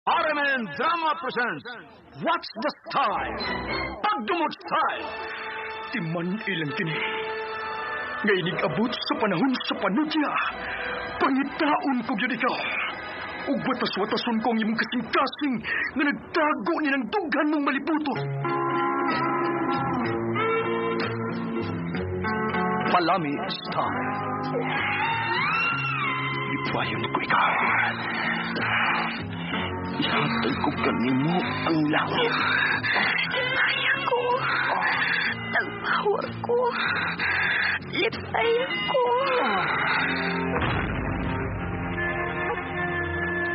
RMN Drama presents What's the Style? Pagdumot Style! Timan ilang kini. Nga inig-abot sa panahon sa panudya. Pangitaon ko gyud ikaw. Ug watas-watason ko ang imong kasing-kasing nga nagtago ni ng dughan mong malibuto. Palami Style. Ipayon ko ikaw. Ihatag ko kanimo ang langit. Lipay ko. Nagpawar ko. Lipay ko.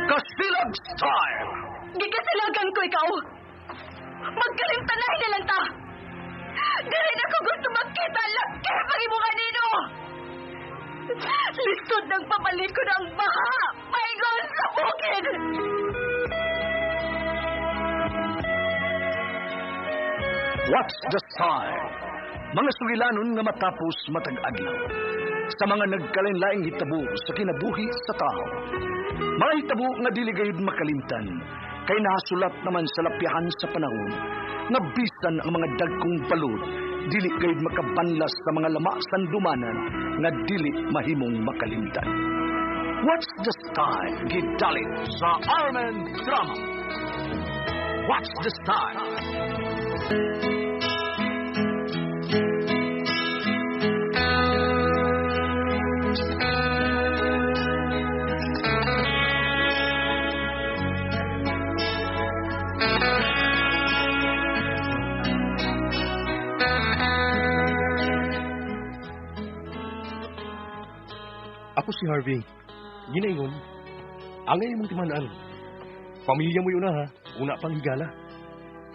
Kasilag Style! Gikasilagan ko ikaw. Magkalimtanahin na lang ta. Dili na ko gusto magkita laki pag imo kanino. Lisod ng papalikod ang baha. Paingon sa bukid. What's the Style? Mga sugilanon nga matapos matag adlaw. Sa mga nagkalain-laing hitabo sa kinabuhi sa tao. Mga hitabo nga dili gayud makalimtan, kay nahasulat naman sa lapyahan sa panahon, nga bisan ang mga dagkong balod, dili gayud makabanlas sa mga lama sandumanan nga dili mahimong makalimtan. What's the Style? Gidalit sa RMN Drama. What's the Style? Ako si Harvey. Ginaingon, angay imong timan-an. Pamilya mo yun ha, una pang higala.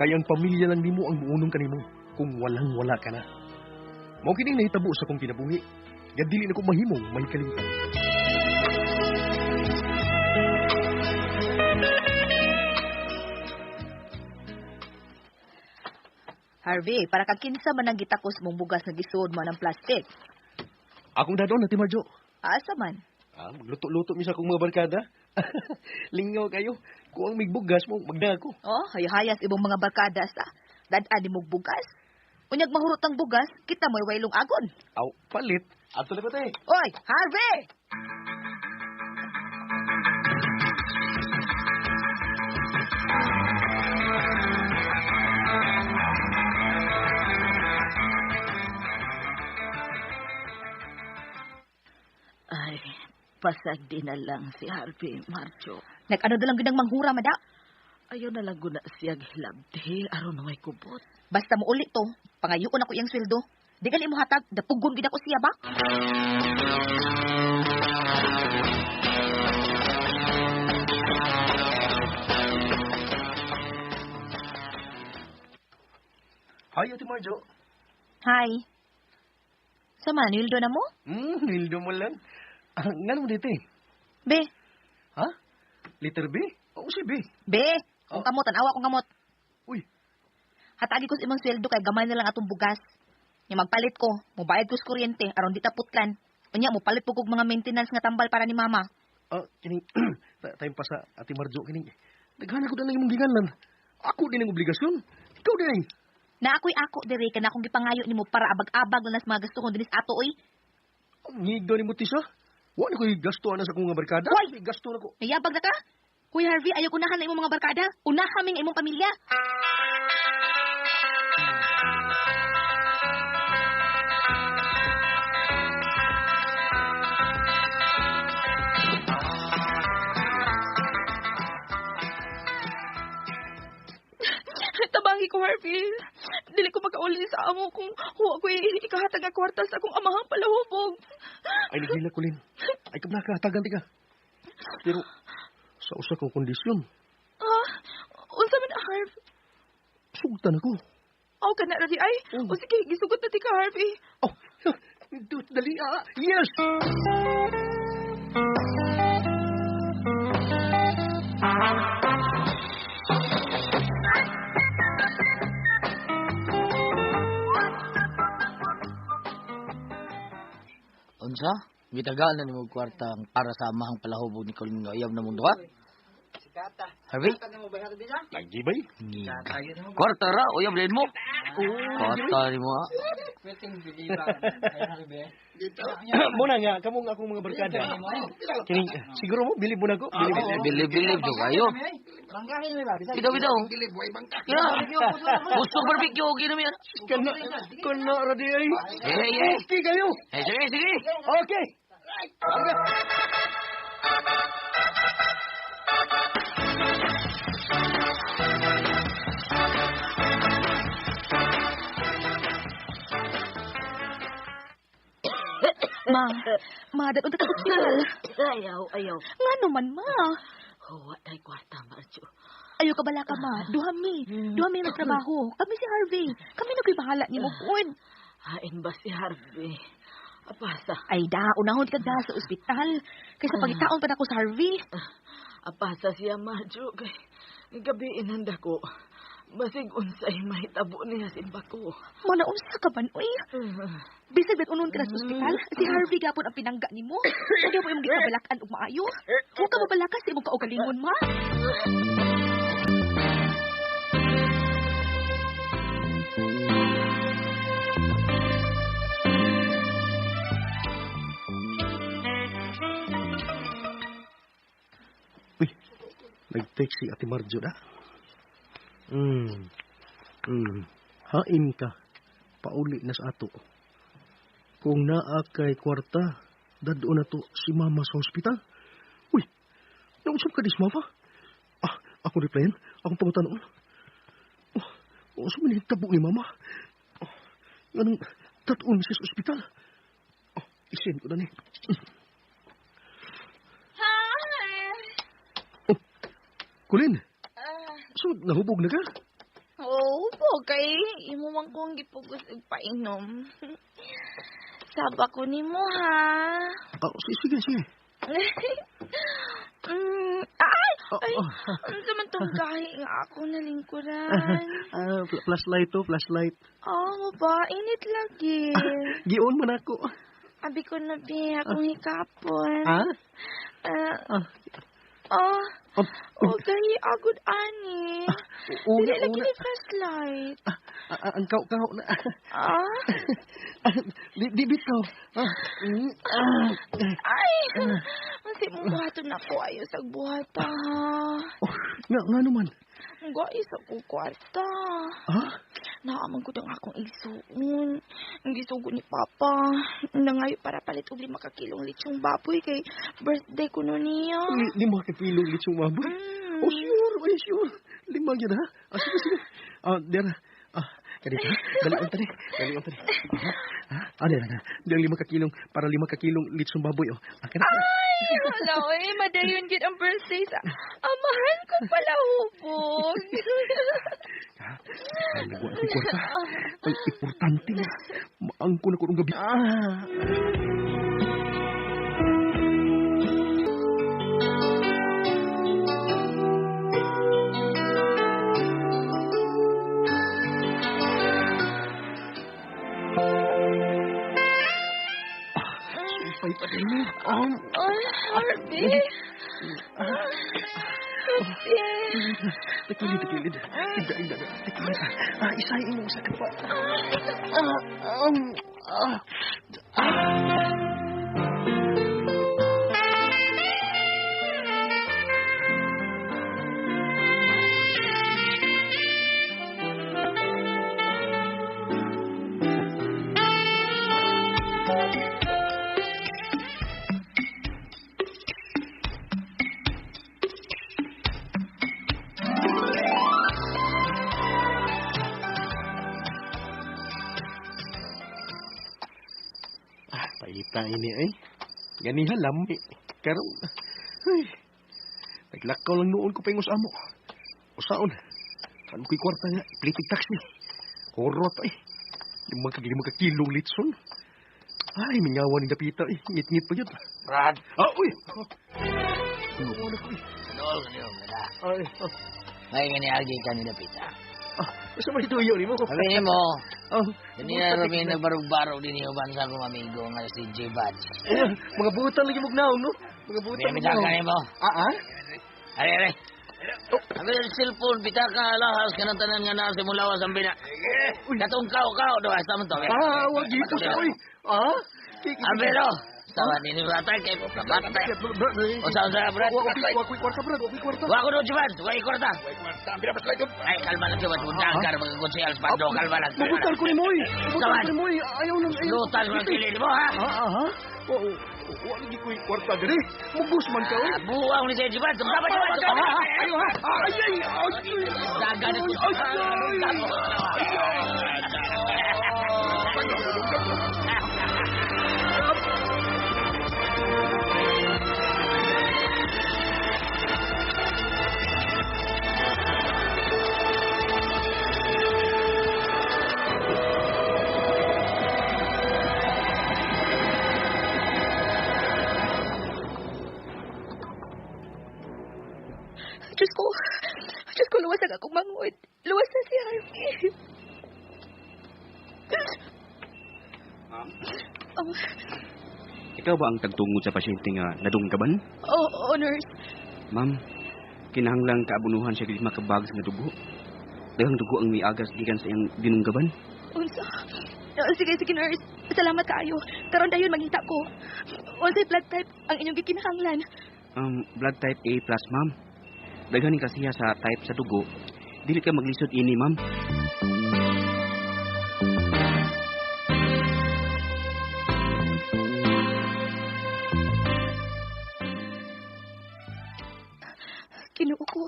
Kaya ang pamilya lang nimo ang muunong kanimo kung walang-wala ka na. Mao kining nahitabo sa kong kinabuhi. Nga dili na ko mahimong mahikalimtan. Harvey, para kag kinsa man ang gitakos mong bugas nga gisuod mo ng plastic. Akong dadon na Marjo. Asa man? Ah, magluto-luto mi sa akong mga barkada. Lingaw kayo. Kung ang migbugas mo, magda ko. Oh, hayahayas ibong mga barkada sa. Dad-an ni mong bugas. Unyag mahurot ang bugas, kita mo'y waylong agon. Aw, palit. Ato na ko te. Oy, Harvey! Ay, pasag di na lang si Harvey, Marjo. Nag-ano na lang ginang manghura, mada. Ayaw na lang guna siya gilabdi, aron way kubot. Basta mo uli to, pangayoon ako iyang sweldo. Di gali mo hatag, dapugon gid ako siya ba? Hi, Ate Marjo. Hi. Sa man, Wildo na mo? Nildo mo lang. Ah, ngano mo dito eh? Be, Ha? Letter B? Oo, si B. be, kung Oh. kamot, tanawa kong kamot. Uy, Hatagi ko sa imong sweldo kay gamay na lang atong bugas. Nya magpalit ko, mobayad ko sa kuryente aron di ta putlan. Unya mopalit po kog mga maintenance nga tambal para ni mama. ah, kining, time pa sa Ate Marjo, kining, daghan ako na lang imong giganlan. Ako din ang obligasyon. Ikaw din ay. Na ako'y ako dire kana akong gipangayo nimo para abag-abag na nas mga gasto kong dinis ato oy. Ang ngigdo ni mo tisa. Wa na ko'y gasto na sa akong mga barkada. Hoy! May gasto na ko. Nayabag na ka? Kuya Harvey, ayaw unahan na imong mga barkada. Unahan mi ang imong pamilya. Tabangi ko, Harvey. Dili ko makauli sa amo kung huwa ko'y ikahatag ang kwarta sa akong amahang palahubog. Ay, naghila ko, Lin. Ay, kabnaka, hatagan ti ka. Pero, sa usa kong kondisyon, Ah, unsa man, Harv? sugtan ako. Aw, ka na, Rari. Ay, o sige, gisugot na ti ka, Harvey. Oh, dali ah. Yes! Unsa? Gitagaan na nimo kwarta para sa amahang palahubog ni Colin nga uyab na mong duha? Harvey? Lagi bay? Kwarta ra, uyab din mo. Kwarta ni mo ha. Muna nga, kamong akong mga barkada. Kining, siguro mo, bilib mo na ko. Bilib mo. Bilib-bilib jo kayo. Bitaw, bitaw. Ya. Gusto barbecue, okay na yan. Kana, kana, radi ay. Hey, hey. Okay kayo. Eh, sige, sige. Okay. Ma, ma, dadun ta sa ospital. Ayaw, ayaw. Ngano man, ma? Huwa tay kwarta, Marjo. Ayaw ka bala ka, ma. Duha mi. Duha mi nagtrabaho. Kami si Harvey. Kami na ko'y bahala ni mo pod. Hain ba si Harvey? Apasa. Ay da, unahon ka da sa ospital. Kaysa pagitaon pa na ko sa Harvey. Apasa siya, Marjo. Kay gabi inanda ko. Basig unsay mahitabo niya si Bako. Mala unsa ka man, uy. Bisag dat unon ka na sa ospital, si Harvey gapon ang pinangga nimo. Kaya mo imong gikabalakan og maayo. Huwag ka mabalakas sa imong kaugalingon, ma. Uy, nag-text si Ate Marjo na. Hain ka. Pauli na sa ato. Kung naa kay kwarta, dadto na to si mama sa ospital. Uy, nausap ka dis mama? Ah, ako replyan. Akong pangutanoon. Oh, unsa man hitabo ni mama? Oh, nganong dad-on siya sa ospital? Oh, isend ko na ni. Hi! Oh, Kulin. So, nahubog na ka? Oo, oh, kay imo man kong gipugos og painom. Saba ko nimo ha. Oh, sige, sige. Ay, ay, unsa man tong gahi nga ako nalingkuran? Flashlight to, flashlight. Oh, ba init lagi. Gion man ako. Abi ko na bi akong hikapon. Ha? Oh, Oh, oh, gahi agud ani. Una, Dili lagi una. ni flashlight. Ang kaw-kaw na. Ah, Di bitaw. ay, Masih mong buhaton ako ayo sa buhata. Oh, nga naman. Ang sa ko kwarta. Ha? Naaman ko dang akong igsuon. Ang gisugo ni Papa. Nangayo para palit og 5 kilong lechong baboy kay birthday ko no niya. 5 ka kilong lechong baboy? Oh, sure. Ay, sure. 5 yun, ha? Ah, sige, sige. Ah, dera. Ah, kadito. Dali on tani. Dali on tani. Ah, dera na. Diyang 5 ka kilong para 5 ka kilong lechong baboy, oh. Ah, kana. Ay, wala, oy. Madayon gid ang birthday sa amahan ko pala hubog. Ay, nagwa si kwarta. Ay, importante na. Maangko na ko ng gabi. Ah. Sumpay pa din mo. Ay, Harvey. Harvey. Takilid, takilid. Igda, igda. Takilid. Ah, isahin mo sa kapa. Paita ini ay. Ganiha lami. Karon ay. Naglakaw lang noon ko paingos amo. Usaon. Kan ko'y kwarta nga, plitig taxi. Horot ay. 5 ka kilong litson. Ay, mingawan ni dapita ay. Ngit-ngit pa yun. Brad. Ah, uy. Ano ko eh. Ay, May nga ni Algi ka ni dapita. Ah, basta may tuyo ni mo. Sabi mo, Oh, kanina Ruben nagbarog-barog din yung uban sa akong amigo nga si J. Buds. Mga butan lagi mugnaw, no? Mga butan Pinamitan ka ni mo. Ah, ah? Are, are. Abi ang cellphone, bitaka, alahas, kanang tanan nga naa sa imong lawas ang bina. Katong kao-kao, do, asa man to. Ah, wag dito sa oy. Ah? Abi, no. Sawa ni brata kay bata. Unsa brad? Wa koy kwarta brad, wa koy kwarta. Wa ko do Jiban, wa kwarta. Ay, kalma lang Jiban, mundang mga konsehal Pando, kalma lang. Mabutar ko nimo oy. Mabutar ko nimo oy. Ayaw nang ayaw. Lutan mo ang kilid mo ha. Ha. Wa lagi koy kwarta diri. Mugos man ka oy. Buang ni Jiban, tama Jiban. Ayo ha. Ay ay. Dagan ito. Diyos ko, luwas ang akong manghod. Luwas na si Harvey. Ma'am? Oh. Ikaw ba ang tagtungod sa pasyente nga nadunggaban? Oo, nurse. Ma'am, kinahanglang kaabunuhan siya lima ka bags nga dugo. Daghang dugo ang miagas gikan sa iyang dinunggaban. Unsa? Sige, nurse. Salamat kaayo. Karon dayon mangita ko. Unsay blood type ang inyong gikinahanglan? Blood type A+, ma'am. Daghan ni kasiya sa type sa dugo. Dili ka maglisod ini, ma'am. Kinuo ko.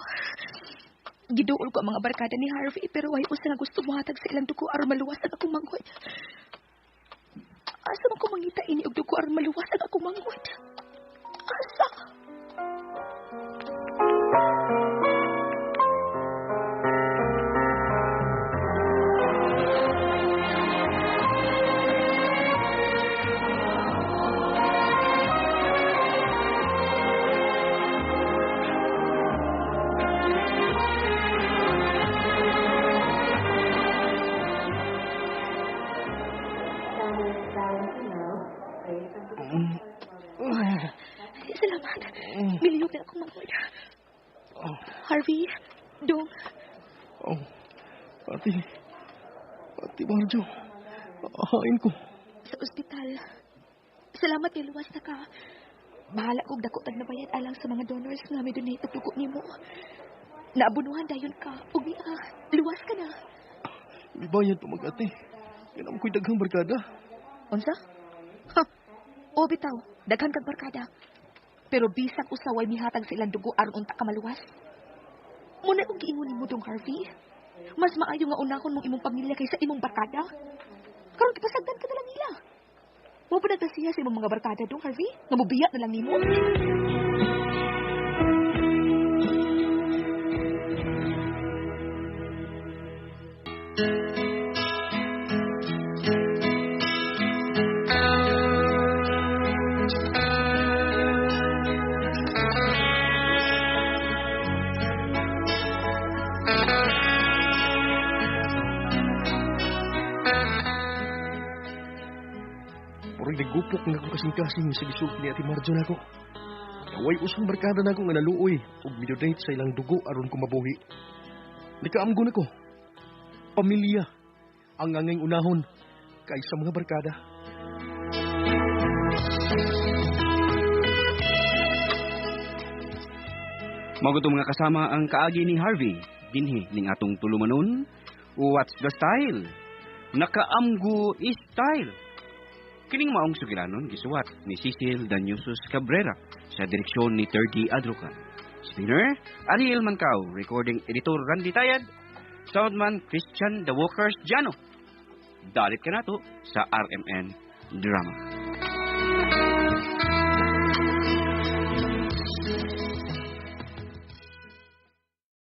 Giduol ko ang mga barkada ni Harvey pero way usa nga gusto mohatag sa ilang dugo aron maluwas ang akong manghod. Asa man ko mangita ini og dugo aron maluwas ang akong manghod? Asa? Salamat. Miliyog na akong manghod. Harvey, Dong. Oh, Ate Marjo, hain ko. Sa ospital. Salamat kay luwas na ka. Bahala kog dako tag nabayad alang sa mga donors nga may donate og dugo nimo. Naabunuhan dayon ka. Ug niya, luwas ka na. Mibayad pa mag-ate. Yan ang ko'y daghang barkada. Unsa? Ha? O bitaw, daghan kag barkada. Pero bisag usaway mihatag sa ilang dugo aron unta ka maluwas. Muna kong giingon nimo dong Harvey. Mas maayo nga unahon mong imong pamilya kaysa imong barkada. Karon gipasagdan ka na lang nila. Mo pa nagtasiya sa imong mga barkada dong Harvey? Nga mobiya na lang nimo. Nagupok nga akong kasing-kasing sa gisulti ni Ate Marjo nako. Naway usang barkada nako nga naluoy ug midonate sa ilang dugo aron ko mabuhi. Nikaamgo nako. Pamilya ang angay unahon kaysa mga barkada. Mao mga kasama ang kaagi ni Harvey dinhi ning atong tulumanon. What's the style? Nakaamgo is style. Kining maong sugilanon gisuwat ni Cecil Danyusos Cabrera sa direksyon ni 30 Adrocan. Spinner, Ariel Mancao, recording editor Randy Tayad, soundman Christian The Walkers Jano. Dalit ka nato sa RMN Drama.